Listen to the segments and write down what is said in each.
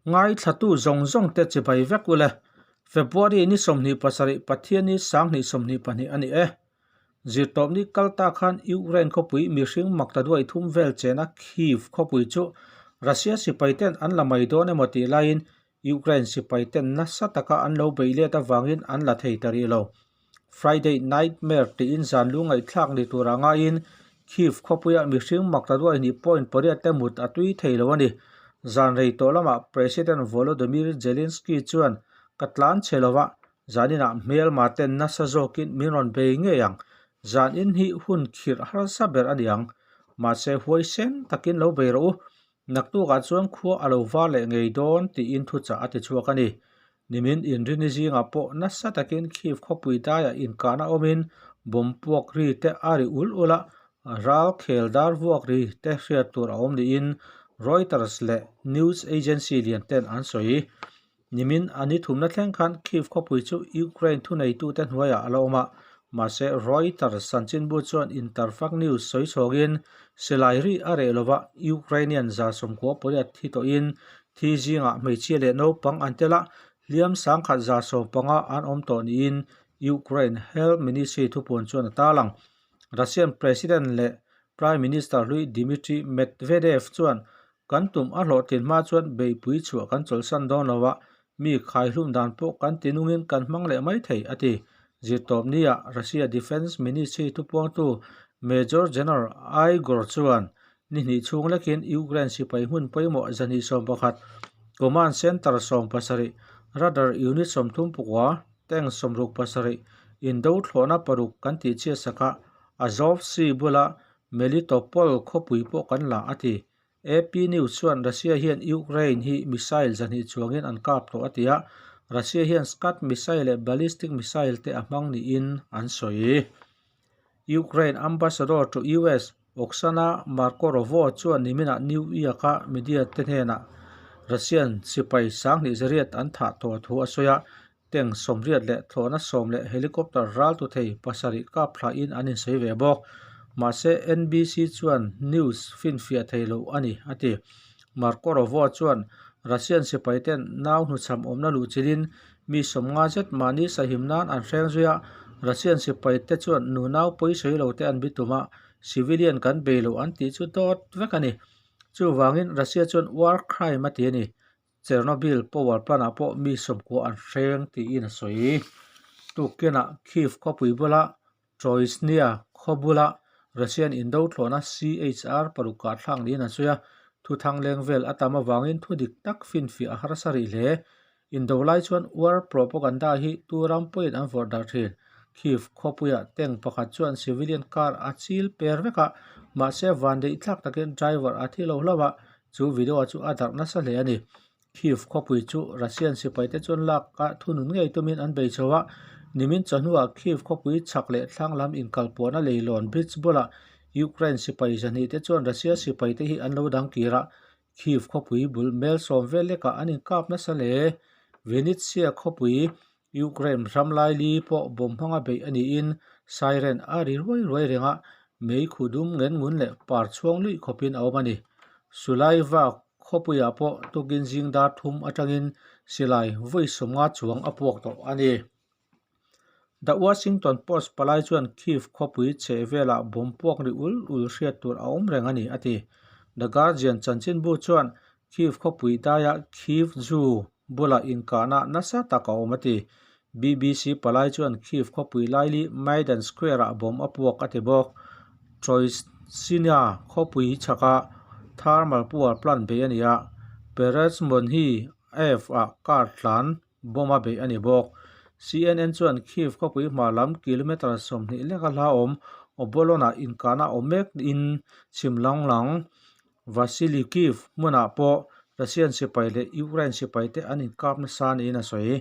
Ngaithlatu zawng zawng te chibai vek ule. February ni 27 Pathianni 2022 a ni e. Zirtawpni kal ta khan Ukraine khawpui mihring makta duai thum vel chena Kyiv khawpui chu Russia sipai ten an la mai dawn emaw tih laiin Ukraine sipai ten nasa taka an lo beih let avangin an la thei ta rih lo. Friday Nightmare tiin zan lu ngaihthlak ni tura ngaiin Kyiv khawpuia mihring makta duai hnih point pariat te mut a tui thei lo a ni. Zan rei tawh lamah President Volodymyr Zelensky chuan ka tlan chhe lova, Zaninah hmelma ten nasa zawkin min rawn bei ngei ang. Zan in hi hun khirh harsa ber a ni ang. Mahse huaisen takin lo bei rawh u. Naktukah chuan khua a lo var leh ngei dawn tiin thuchah a ti chhuak a ni. Nimin inrini zingah pawh nasa takin Kyiv khawpui daiah inkahna awmin bomb puak ri te a ri ul ul a, ral khel dar vuak ri te hriat tur a awm niin Reuters leh news agency lian ten an sawi. Nimin a ni thumna thleng khan Kyiv khawpui chu Ukraine thuneitute hnuaiah a la awm a, mahse Reuters chanchinbu chuan Interfax News sawi chhawngin silai ri a reh lova Ukrainian 98 thi tawhin thi zingah hmeichhia leh naupang an tel a, hliam 1115 an awm tawh niin Ukraine Health Ministry thupuan chuan a tarlang. Russian President leh Prime Minister hlui Dmitry Medvedev chuan Kan tum a hlawhtlin hma chuan beihpui chhuah kan chawlhsan dawn lo a, mi khaihlum dan pawh kan ti nungin kan hmang leh mai thei, a ti. Zirtawpnia Russia Defence Ministry thupuangtu Major General Igor chuan ni hnih chhung lekin Ukraine sipai hmun pawimawh 211, Command Center 70, Radar Unit 34, Tank 67, indo thlawhna paruk kan tihchhiat sak a, Azov Sea bula Melitopol khawpui pawh kan la, a ti. AP News chuan Russia hian Ukraine hi missile 200 chuangin an kap tawh a ti a, Russia hian Scud missile leh ballistic missile te a hmang niin an sawi. Ukraine ambassador to US Oksana Markarova chuan niminah New York-a media te hnenah Russian sipai 2800 an thah tawh thu a sawi a, Tank 80 leh thlawhna sawm leh helicopter ral tu thei pasarih kap thlahin an insawi ve bawk. Mahse, NBC chuan news finfiah thei lo a ni, a ti. Marco Rovo chuan Russian sipai ten nau hnuchham awmna luh chilhin mi 50 zet mahni sahim nan an hreng zui a, Russian sipai te chuan nunau pawisawi lo te an bitum a, civilian kan bei lo an tih chu dawt vek a ni. Chuvangin Russia chuan war crime a ti a ni. Chernobyl power plant ah pawh mi 90 an hreng tiin a sawi. Tukkinah Kyiv khawpui bula Troitsnia khaw bula Russian indo thlawhna CHR paruk kah thlak niin an sawi a, thuthang leng vel a tam avangin thu dik tak finfiah a harsa rih hle. Indo lai chuan war propaganda hi tu ram pawhin an vawrh darh thin. Kyiv khawpuiah tank pakhat chuan civilian car a chil per vek a, mahse vandeih thlak takin driver a thi lo hlauh a, Chu video chu a darh nasa hle a ni. Kyiv khawpui chu Russian sipaite chuan lak a thunun ngei tumin an bei chho a, nimin chawhnuah Kyiv khawpui chhak leh thlang lam inkalpuahna leilawn bridge bulah Ukraine sipai 200 te chuan Russia sipaite hi an lo dang kir a, Kyiv khawpui bul mel sawm vel lekah an inkap nasa hle. Vinnytsia khawpui Ukraine ram laili pawh bawm hmanga beih a niin siren a ri ruai ruai reng a, mei khu dum ngen ngun leh par chhuang luih khawpin a awm a ni. Sulaiva khawpuiah pawh tukin zing dar thum atangin silai vawi 50 chuang a puak tawh a ni. The Washington Post palai chuan Kyiv khawpui chheh velah bawm puak ri ul ul hriat tur a awm reng a ni, a ti. The Guardian chanchinbu chuan Kyiv khawpui daia Kyiv Zoo bulah inkahna nasa tak a awm a ti. BBC palai chuan Kyiv khawpui laili Maidan Square-ah bomb a puak a ti bawk. Troitsyna khawpui chhaka thermal power plant beih a ni a, Perezhmonhi Ave-ah car tlan bomb a beih a ni bawk. CNN chuan Kyiv khawpui hma lam kilometre 20 leka hla awm Obolon-ah inkahna awm mek in chhim lang lang Vasilikiv hmunah pawh Russian sipai leh Ukraine sipaite an inkap nasa niin a sawi.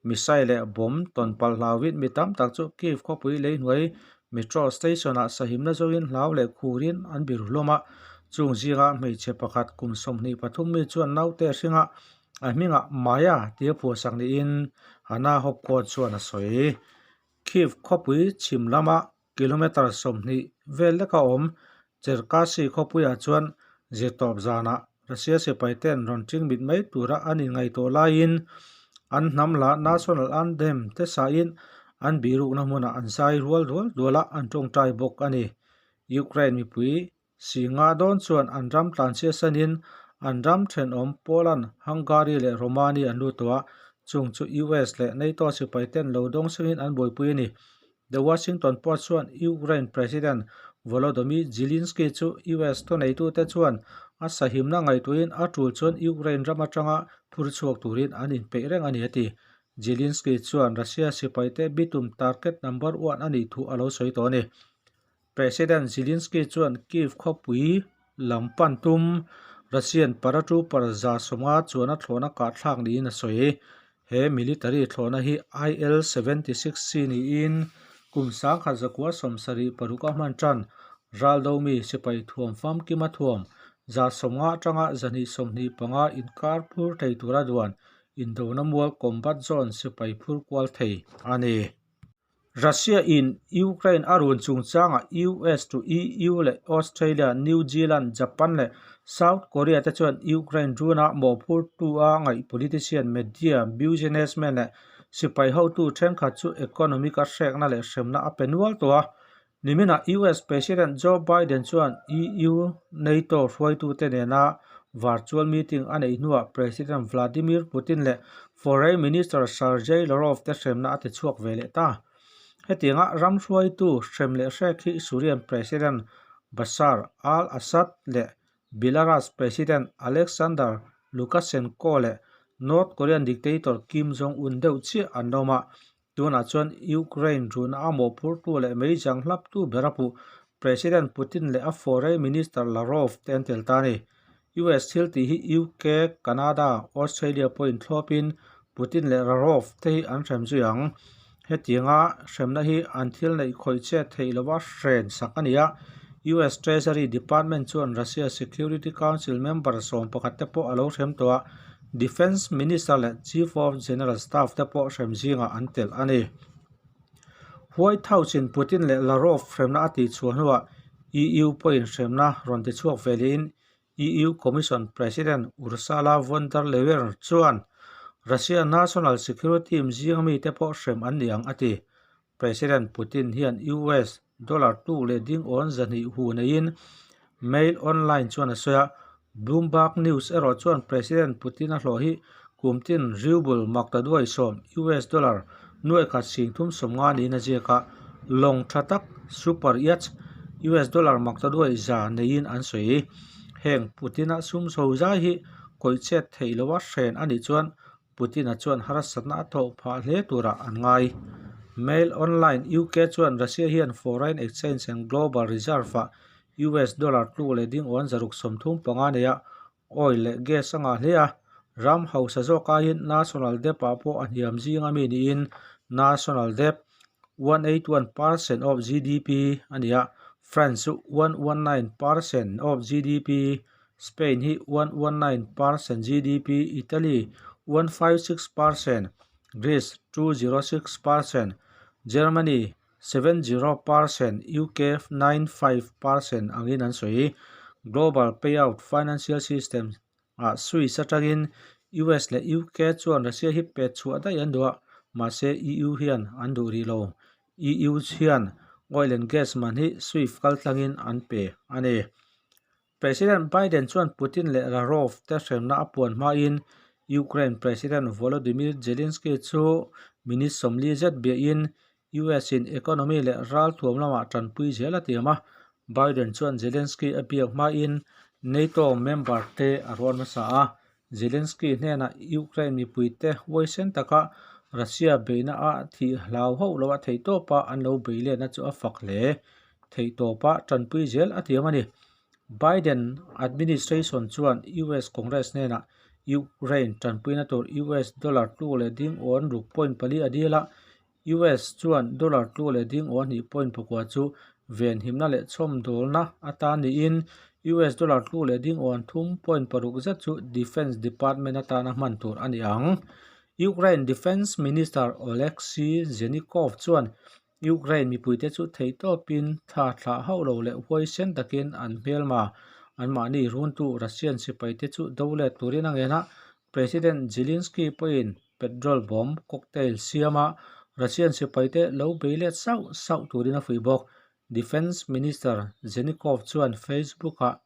Missile leh bomb tawn palh hlauhin mi tam tak chu Kyiv khawpui lei hnuai metro station-ah sahimna zawngin hlau leh khurin an biru hlawm a. Chung zinga hmeichhe pakhat kum 23 mi chuan naute hringa a hmingah Maya tia phuahsak niin Hanna Hopko chuan a sawi. Kyiv khawpui chhim lama Kilometre 20 vel leka awm Cherkasy khawpuiah chuan zirtawp zanah Russia sipai ten rawn ṭing mit mai tura an inngaihtuah laiin an hnam lah National Anthem te sahin an bihrukna hmunah an zai rual dual dual a, an ṭawngṭai bawk a ni. Ukraine mipui si nga dawn chuan an ram tlanchhia sanin an ram ṭhenawm Poland, Hungary leh Romania an lut tawh a, chung chu US leh NATO sipai ten lo dawng sengin an buaipui a ni. The Washington Post chuan Ukraine President Volodymyr Zelensky chu US thuneitute chuan a sahimna ngaihtuahin a tul chuan Ukraine ram atanga phur chhuak turin an inpeih reng a ni a ti. Zelensky chuan Russia sipaite bitum target number one a nih thu a lo sawi tawh a ni. President Zelensky chuan Kyiv khawpui lam pan tum Russian paratrooper 150 chuan a thlawhna kahthlak niin a sawi. He military thlawhna hi IL-76C niin kum 1976 a hman tan raldomi sipai thuam famkima thuam 150 atanga 225 inkar phur thei tura duan indona mual combat zone sipai phur kual thei a ni. Russia in Ukraine a run chungchangah US to EU leh Australia, New Zealand, Japan leh South Korea te chuan Ukraine runa mawhphurtu a ngaih politician, media, businessman leh sipai hotu thenkhat chu economic a hrekna leh hremna a pe nual tawh a. Niminah US President Joe Biden chuan EU, NATO hruaitute nena virtual meeting a neih hnuah President Vladimir Putin leh Foreign Minister Sergei Lavrov te hremna a ti chhuak ve leh ta. Hetianga ram hruaitu hrem leh hrek hi Syrian President Bashar al-Assad leh Belarus President Alexander Lukashenko leh North Korean dictator Kim Jong-un deuh chiah an awm a, Tunah chuan Ukraine runa a mawhphurtu leh meizang hlaptu ber a puh President Putin leh a Foreign Minister Lavrov te an tel ta a ni. US thil tih hi UK, Canada, Australia pawhin thlawpin Putin leh Lavrov te hi an hrem zui ang. Hetianga hremna hi an thil neih khawih chet theih lova hren sak a ni a, US Treasury Department chuan Russia Security Council member 11 te pawh a lo hrem tawh a, Defence Minister leh Chief of General Staff te pawh hrem zingah an telh a ni. White House-in Putin leh Lavrov hremna a tihchhuah hnuah EU pawhin hremna rawn tichhuak ve lehin EU Commission President Ursula von der Leyen chuan Russia National Security Team zinga mite pawh hrem an ni ang a ti. President Putin hian US dollar tuk leh ding awn 200 hu neiin Mail Online chuan a sawi a, Bloomberg News erawh chuan President Putin a hlawh hi kum tin ruble maktaduai 10 US dollar 1,350 niin a ziak a, lawng tha tak super yacht US dollar maktaduai 100 neiin an sawi. Heng Putin-a sum chho zai hi kawih chet theih loha hren a nih chuan Putin-a chuan harsatna a thawh phah hle turah an ngai. Mail Online UK chuan Russia hian foreign exchange and global reserve-ah US dollar tluk leh ding awn 635 neia oil leh gas a ngah hle a, ram hausa zawk aiin national debt-ah pawh a hniam zing ami niin national debt 181 percent of GDP a ni a, France chu 119 percent of GDP Spain hi 119 percent GDP, Italy 156 percent, Greece 206 percent, Germany 70 percent, UK 95 percent angin an sawi. Global payout financial system ah Swiss atangin US leh UK chuan Russia hi pet chhuah daih an duh a, mahse EU hian an duh rih lo. EU hian oil and gas man hi Swift kaltlangin an pe a ni. President Biden chuan Putin leh Lavrov te hremna a puan hmain Ukraine President Volodymyr Zelensky chu minute 40 zet biahin US in economy leh ralthuam lamah tanpui zel a tiam a. Biden chuan Zelensky a biak hmain NATO member te a rawn hmasa a. Zelensky hnenah Ukraine mipuite huaisen taka Russia beihna a thih hlau hauh loh a theihtawpa an lo bei letna chu a fak hle. Theihtawpa tanpui zel a tiam a ni. Biden administration chuan US Congress hnenah Ukraine tanpuina tur US dollar tluk leh ding awn ruk point pali a dil a, US chuan dollar tluk leh ding awn hnih point pakua chu venhimna leh chhawmdawlna atan niin US dollar tluk leh ding awn thum point paruk zet chu Defense Department atana hman tur a ni ang. Ukraine Defense Minister Oleksiy Zenikov chuan Ukraine mipuite chu theihtawpin thla thlah hauh lo leh huaisen takin an hmelma. Anmahni runtu Russian sipaite chu do let turin a ngen a, President Zelensky pawhin petrol bomb cocktail siama Russian sipaite lo bei let sauh sauh turin a fuih bawk. Defence Minister Zenikov chuan Facebook-ah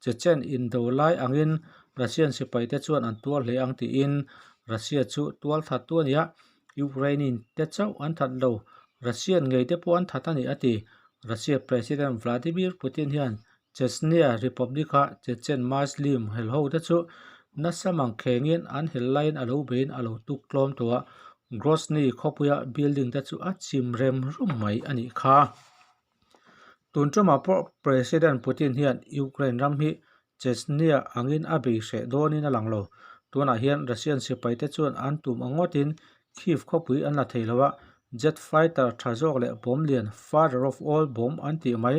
Chechen indo lai angin Russian sipaite chuan an tuar hle ang tiin Russia chu tual that tu a ni a, Ukraine-in te chauh an that lo, Russian ngei te pawh an that a ni a ti. Russia President Vladimir Putin hian Chechnya Republic-a Chechen Muslim helho te chu nasa mang khengin an hel laiin a lo beiin a lo tuk tlawm tawh a, Grozny khawpuia building te chu a chim rem rum mai a nih kha. Tun tumah pawh President Putin hian Ukraine ram hi Chechnya angin a bei hreh dawnin a lang lo. Tunah hian Russian sipaite chuan an tum ang ngawtin Kyiv khawpui an la thei lo a, jet fighter tha zawk leh bomb lian father of all bomb an tih mai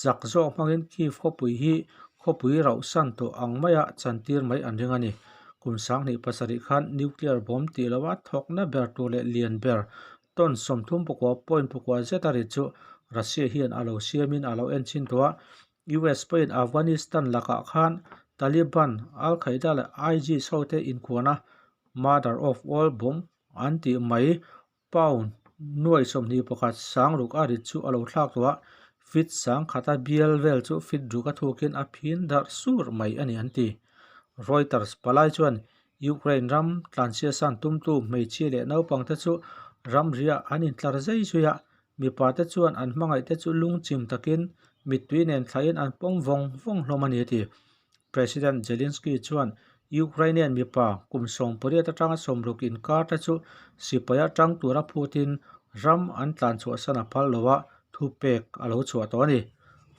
chak zawk hmangin Kyiv khawpui hi khawpui rauhsan tawh ang maia chantir mai an ring a ni. Kum 2007 khan nuclear bomb tih loha thawkna ber tur leh lian ber Ton 34 point pakua zet a ri chu Russia hian a lo siamin a lo en chin tawh a, US pawhin Afghanistan lakah khan Taliban, Al Qaeda leh ISIS hote inkuana mother of all bomb an tih mai pound nuai 21 sang ruk a rit chu a lo thlak tawh a, feet 10,000 a bial vel chu feet ruk a thukin a phin darh sur mai a ni an ti. Reuters palai chuan Ukraine ram tlanchhia san tumtu hmeichhia leh naupangte chu ramriah an intlar zai zui a, mipate chuan an hmangaihte chu lungchim takin mittui nen thlahin an pawm vawng vawng hlawm a ni a ti. President Zelensky chuan Ukrainian mipa kum 18 atanga 60 inkar te chu sipaia tang tura phutin ram an tlanchhuahsan a phal lo a, thupek a lo chhuah tawh a ni.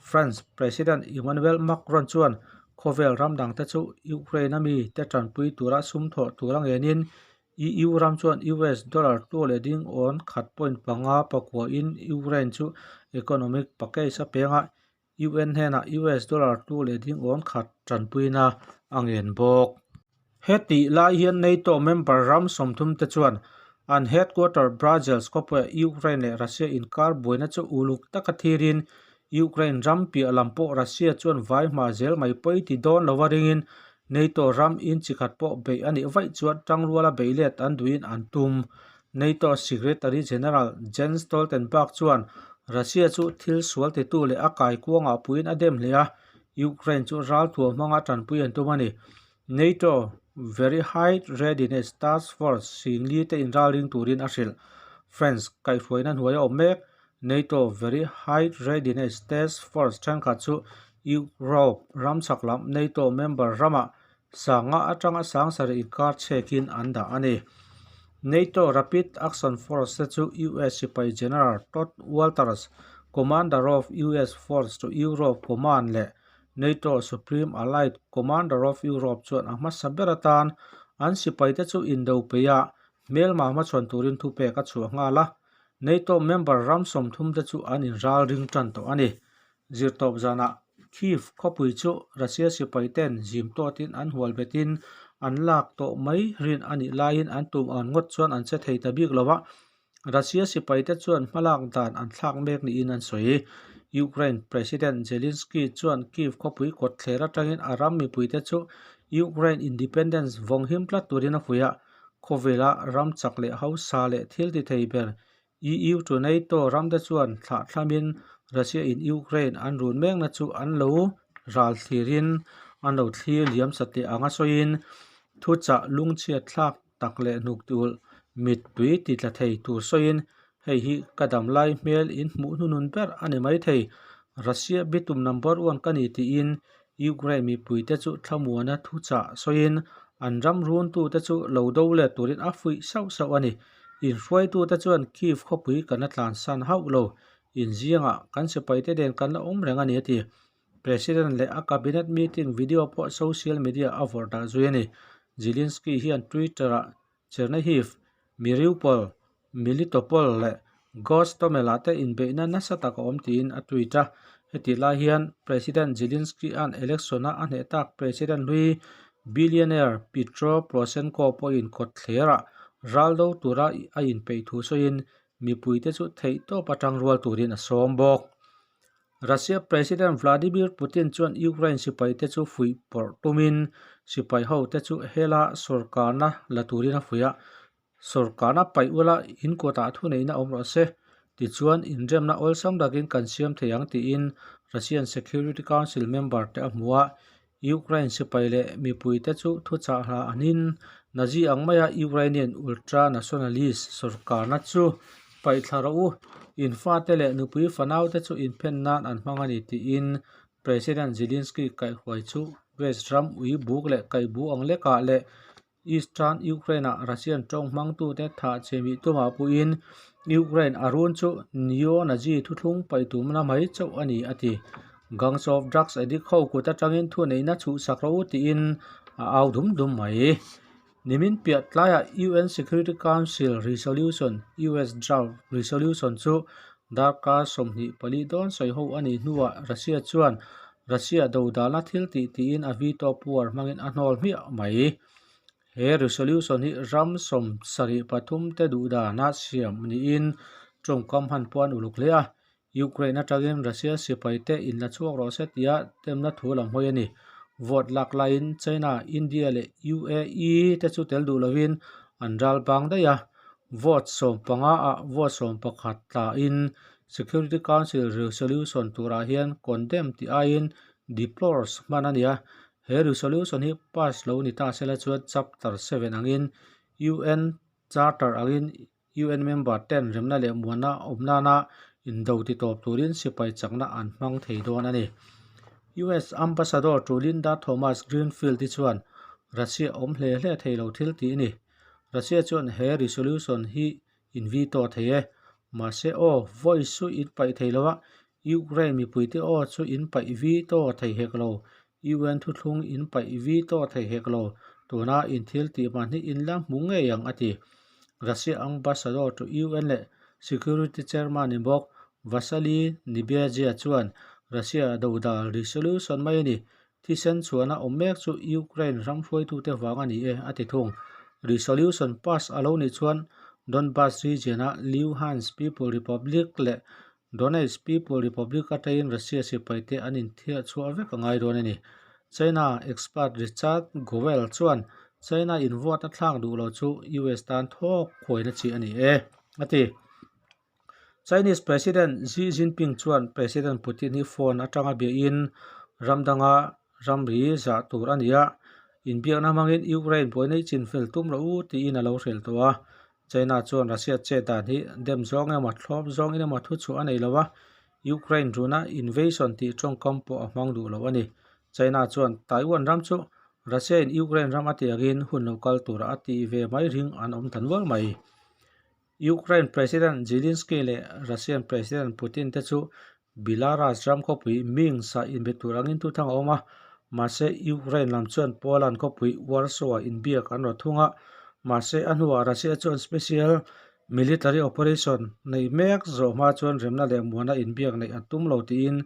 France President Emmanuel Macron chuan khawvel ram dangte chu Ukraine-a mite tanpui tura sum thawh tura ngenin EU ram chuan US dollar tu leh ding awn khat point panga pakuahin Ukraine chu economic package a peng a, UN hnenah US dollar tu leh ding awn khat tanpuina a ngen bawk. Hetih lai hian NATO member ram 30 te chuan an headquarter Brussels khawpuiah Ukraine leh Russia inkar buaina chu uluk taka thirin Ukraine ram piah lam pawh Russia chuan vai hma zel mai pawi ti dawn lova ringin NATO ram in chi khat pawh beih a nih vaih chuan tangruala beih let an duhin an tum. NATO Secretary General Jens Stoltenberg chuan Russia chu thil sual titu leh a kaikuangah puiin a dem hle a, Ukraine chu ralthuam hmanga tanpui an tum a ni. NATO Very High Readiness Task Force singli te inralring turin a hrilh. France kaihhruaina hnuai a awm mek. NATO Very High Readiness Task Force thenkhat chu Europe ram chhak lam NATO member ramah sanga atanga sang sarih inkar chhekin an dah a ni. NATO Rapid Action Force te chu US sipai General Todd Walters, Commander of US Force to Europe Command leh NATO Supreme Allied Commander of Europe chuan a hmasa ber atan an sipaite chu indo peih a, hmelma hmachhawn turin thupek a chhuah nghal a. NATO member ram 30 te chu an inral ring tan tawh a ni. Zirtawp zanah Kyiv khawpui chu Russia sipai ten zim tawtin an hual betin an lak tawh mai rin a nih laiin an tum ang ngawt chuan an che thei ta bik lo a. Russia sipaite chuan hmalak dan an thlak mek niin an sawi. Ukraine President Zelensky chuan Kyiv khawpui kawtthler atangin a ram mipuite chu Ukraine independence vawng him tlat turin a fuih a, khawvela ram chak leh hausa leh thil ti thei ber EU to NATO ramte chuan thlahthlamin Russia in Ukraine an run mekna chu an lo ral thlirin an lo thlir liam satliah anga sawiin thuchah lungchhiat thlak tak leh hnuk tiulh mittui ti tla thei tur sawiin hei hi ka dam lai hmel in hmuh hnunun ber a ni maithei. Russia bitum number one ka ni tiin Ukraine mipuite chu thlamuana thuchah sawiin an ram runtute chu lo do let turin a fuih sauh sauh a ni. Inhruaitute chuan Kyiv khawpui kan la tlansan hauh lo, inziangah kan sipaite nen kan la awm reng a ni a ti. President leh a cabinet meeting video pawh social media a vawrh dah zui a ni. Zelensky hian Twitter-ah Chernihiv, Mariupol, Melitopol leh Gostomel-ah te inbeihna nasa tak a awm tiin a tweet a. Hetih lai hian President Zelensky-a'n election-a a hneh tak President hlui billionaire Petro Poroshenko pawhin kawtthlerah ral do tura a inpeih thu sawiin mipuite chu theihtawp atang rual turin a sawm bawk. Russia President Vladimir Putin chuan Ukraine sipaite chu fuih pawrh tumin sipai hote chu hela sawrkarna la turin a fuih a, Sawrkarna paih ula in kawtah thuneihna awm rawh se, tichuan inremna awlsam takin kan siam thei ang tiin Russian Security Council member te a hmu a. Ukraine sipai leh mipuite chu thuchah hla anin Nazi ang maia Ukrainian ultra-nationalist sawrkarna chu paih thla rawh u, in fate leh nupui fanaute chu inphen nan an hmang a ni tiin President Zelensky kaihhuai chu West ram ui buk leh kaihbu ang lekah leh Eastern Ukraine-ah Russian tawng hmangtute thah che mih tumah puiin Ukraine a run chu neo-Nazi thuthlung paih tumna mai chauh a ni, a ti. Gangs of drugs addict ho kut atangin thuneihna chhuhsak rawh u tiin a au dum dum mai. Nimin piah tlaiah UN Security Council Resolution, US Draft Resolution, chu darkar 24 dawn sawi ho a nih hnuah Russia chuan Russia dodalna thil tih tiin a veto power hmangin a hnawl hmiah mai. He resolution hi ram 73 te duhdana siam niin tawngkam han puan uluk hle a. Ukraine atangin Russia sipai te inla chhuak rawh se tia temna thu lam hawi a ni. Vote lak laiin China, India leh UAE te chu tel duh lovin an ral bang daih a. Vote 15 ah vote 11 tlain Security Council resolution turah hian condemn tih aiin deplores hman a ni a. He resolution hi pass lo ni ta sela chuan Chapter 7 angin UN Charter angin UN member ten remna leh muanna awm nana indo ti tawp turin sipai chakna an hmang thei dawn a ni. US Ambassador to Linda Thomas Greenfield hi chuan Russia awm hle hle thei lo thil tih a ni. Russia chuan he resolution hi in veto thei e. Mahse aw, voice chu in paih thei lo a, Ukraine mipuite aw chu in paih veto thei hek lo, UN thuthlung in paih veto thei hek lo, tuna in thil tih mahni in la hmu ngei ang a ti. Russia Ambassador to UN leh Security Chairman ni bawk Vasily Nebenzia chuan Russia dodal resolution mai a ni. Thisen chhuahna awm mek chu Ukraine ram hruaitute vang a ni e, a ti thung. Resolution pass a lo nih chuan Donbas region-a Luhansk People Republic leh Donetsk People Republic atangin Russia sipaite an inthiah chhuah vek a ngai dawn a ni. China expert Richard Gowell chuan China in vote a thlak duh lo chu US tan thawk khuaina chi a ni e, a ti. Chinese President Xi Jinping chuan President Putin hi phone atanga biahin ram danga ramri zah tur a ni a, inbiakna hmangin Ukraine buaina hi chinfel tum rawh u tiin a lo hrilh tawh a. China chuan Russia chet dan hi dem zawng emaw thlawp zawngin emaw thuchhuah a nei lo a, Ukraine runa invasion tih tawngkam pawh a hmang duh lo a ni. China chuan Taiwan ram chu Russia in Ukraine ram a tih angin hun lo kal tura a tih ve mai ring an awm ta nual mai. Ukraine President Zelensky leh Russian President Putin te chu Belarus ram khawpui Minsk-ah inbe tur angin thuthang a awm a, mahse Ukraine lam chuan Poland khawpui Warsaw-ah inbiak an rawt thung a, mahse a hnuah Russia chuan special military operation neih mek zawh hma chuan remna leh muana inbiak neih a tum lo tiin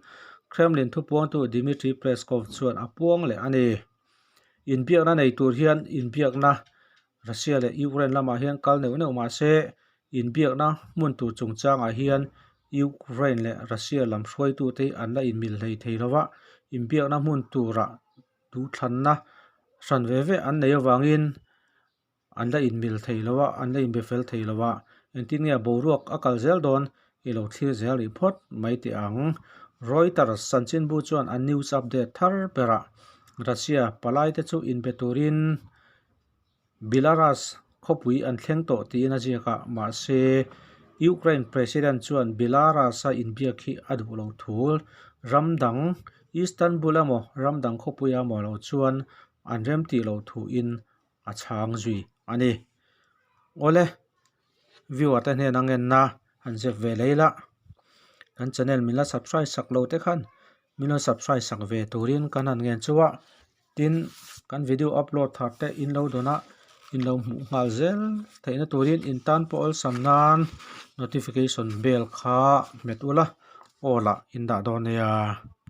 Kremlin thupuangtu Dmitry Peskov chuan a puang leh a ni. Inbiakna nei tur hian inbiakna Russia leh Ukraine lamah hian kal neuh neuh mah se inbiakna hmun tur chungchangah hian Ukraine leh Russia lam hruaitute hi an la inmil hlei thei lo va, inbiakna hmun turah duhthlanna hran ve ve an neih avangin an la inmil thei lo a, an la inbe fel thei lo a, engtin nge boruak a kal zel dawn i lo thlir zel rih phawt mai teh ang. Reuters chanchinbu chuan a news update thar berah Russia palaite chu inbe turin Belarus khawpui an thleng tawh tiin a ziak a, mahse Ukraine President chuan Belarus-a inbiak hi a duh lo thu. Ram dang Istanbul emaw ram dang khawpui emaw lo chuan an remtih lo thuin a chhang zui a ni. Awle, viewer te hnena ngenna han zep ve lei la, kan channel min la subscribe sak lo te khan min lo subscribe sak ve turin kan han ngen chu a. Tin, kan video upload thar te in lo dawn a, in lo hmuh nghal zel theihna turin in tan pawh awlsam nan notification bell kha hmet ula, all ah in dah dawn nia.